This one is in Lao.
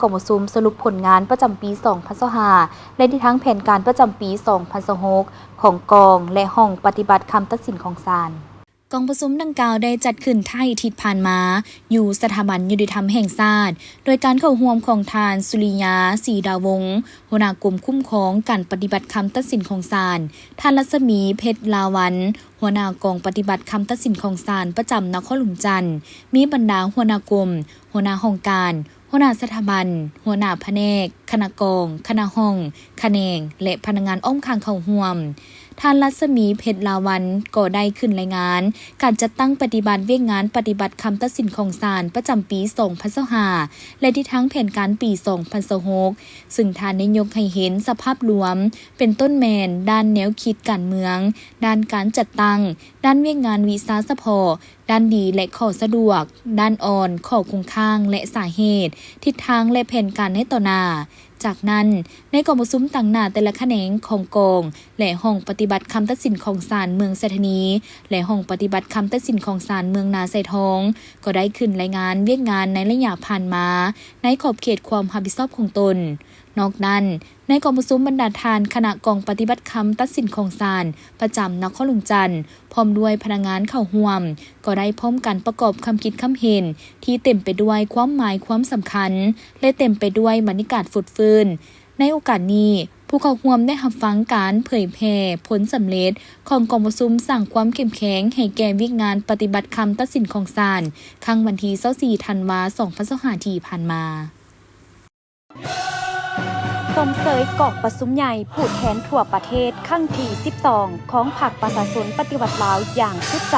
ກອງປະຊຸມສະຫຼຸບຜົນງານປະຈຳປີສອງພັນຊາວຫ້າ ແລະ ທິດທາງແຜນການປະຈຳປີສອງພັນຊາວຫົກ ຂອງກອງ ແລະ ຫ້ອງປະຕິບັດຄຳຕັດສິນຂອງສານ. ກອງປະຊຸມດັ່ງກ່າວໄດ້ຈັດຂຶ້ນທ້າຍອາທິດຜ່ານມາ ຢູ່ສະຖາບັນຍຸຕິທຳແຫ່ງຊາດ ໂດຍການເຂົ້າຮ່ວມຂອງທ່ານ ສຸລິຍາ ສີດາວົງ ຫົວໜ້າກົມຄຸ້ມຄອງການປະຕິບັດຄຳຕັດສິນຂອງສານ, ທ່ານ ລັດສະໝີ ເພັດລາວັນ ຫົວໜ້າກອງປະຕິບັດຄຳຕັດສິນຂອງສານປະຈຳນະຄອນຫຼວງຈັນ, ມີບັນດາຫົວໜ້າກົມ, ຫົວໜ້າຫ້ອງການ, ຫົວໜ້າສະຖາບັນ, ຫົວໜ້າພະແນກ, ຄະນະກອງ, ຄະນະຫ້ອງ, ຂະແໜງ ແລະ ພະນັກງານອ້ອມຂ້າງເຂົ້າຮ່ວມ. ທ່ານ ລັດສະໝີ ເພັດລາວັນ ກໍໄດ້ຂຶ້ນລາຍງານການຈັດຕັ້ງປະຕິບັດວຽກງານປະຕິບັດຄຳຕັດສິນຂອງສານປະຈຳປີສອງພັນຊາວຫ້າ ແລະ ທິດທາງແຜນການປີສອງພັນຊາວຫົກ ຊຶ່ງທ່ານໄດ້ຍົກໃຫ້ເຫັນສະພາບລວມ ເປັນຕົ້ນແມ່ນດ້ານແນວຄິດການເມືອງ, ດ້ານການຈັດຕັ້ງ, ດ້ານວຽກງານວິຊາສະເພາະ, ດ້ານດີ ແລະ ຂໍ້ສະດວກ, ດ້ານອ່ອນ, ຂໍ້ຄົງຄ້າງ ແລະ ສາເຫດ, ທິດທາງ ແລະ ແຜນການໃນຕໍ່ໜ້າ. ຈາກນັ້ນ, ໃນກອງປະຊຸມຕາງໜ້າແຕ່ລະຂະແໜງຂອງກອງ ແລະ ຫ້ອງປະຕິບັດຄຳຕັດສິນຂອງສານເມືອງໄຊທານີ ແລະ ຫ້ອງປະຕິບັດຄຳຕັດສິນຂອງສານເມືອງນາຊາຍທອງ ກໍໄດ້ຂຶ້ນລາຍງານວຽກງານໃນໄລຍະຜ່ານມາ ໃນຂອບເຂດຄວາມຮັບຜິດຊອບຂອງຕົນ. ນອກນັ້ນ, ໃນກອງປະຊຸມ, ບັນດາທ່ານຄະນະກອງປະຕິບັດຄຳຕັດສິນຂອງສານປະຈຳນະຄອນຫຼວງຈັນ ພ້ອມດ້ວຍພະນັກງານເຂົ້າຮ່ວມ ກໍໄດ້ພ້ອມກັນປະກອບຄຳຄິດຄຳເຫັນທີ່ເຕັມໄປດ້ວຍຄວາມໝາຍຄວາມສຳຄັນ ແລະ ເຕັມໄປດ້ວຍບັນຍາກາດຟົດຟື້ນ. ໃນໂອກາດນີ້, ຜູ້ເຂົ້າຮ່ວມໄດ້ຮັບຟັງການເຜີຍແຜ່ຜົນສຳເລັດຂອງກອງປະຊຸມສ້າງຄວາມເຂັ້ມແຂງໃຫ້ແກ່ວຽກງານປະຕິບັດຄຳຕັດສິນຂອງສານ ຄັ້ງວັນທີຊາວສີ່ ທັນວາ ສອງພັນຊາວຫ້າ ທີ່ຜ່ານມາ. ຊົມເຊີຍກອງປະຊຸມໃຫຍ່ຜູ້ແທນທົ່ວປະເທດຄັ້ງທີສິບສອງ ຂອງພັກປະຊາຊົນປະຕິວັດລາວຢ່າງສຸດໃຈ.